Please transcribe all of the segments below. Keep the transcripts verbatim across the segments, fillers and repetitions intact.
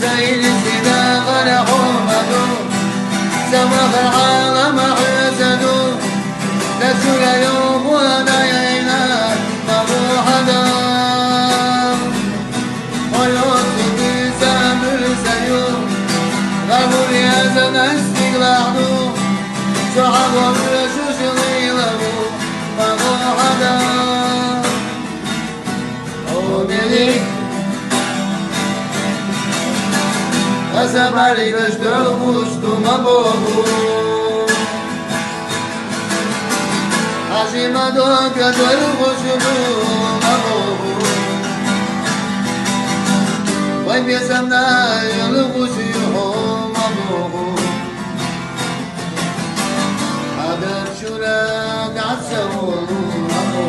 Зайли сида гъара хьумаду, замахар гьалама хьуьзаду, дашура югъуна яйна мабухьада. Ойоти биза мурзаю, гъавури азана стиглахну, цо гьавурра шушилилаву мабухьада. О мени, азабари гашдор гъушту мабогу. Азима дога дор гъушту мабогу. Вай безамна ял гъушту мабогу. Адам шура гасаву мабу.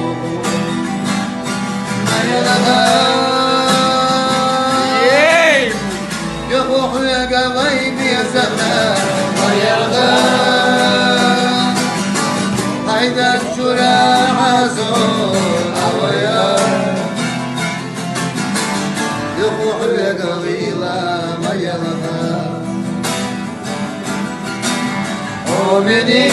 Ей! Юху хуя гавай бизана, майарда. Адам шура гасаву авая. Юху хуя гавила майарда. О мени,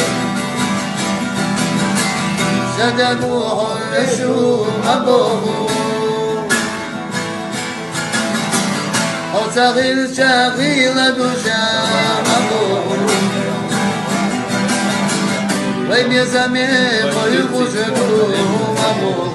садагу хьурешу мабогу. О цагъил чагъила душа мабогу. Вай безаме хъою гъушту мабогу.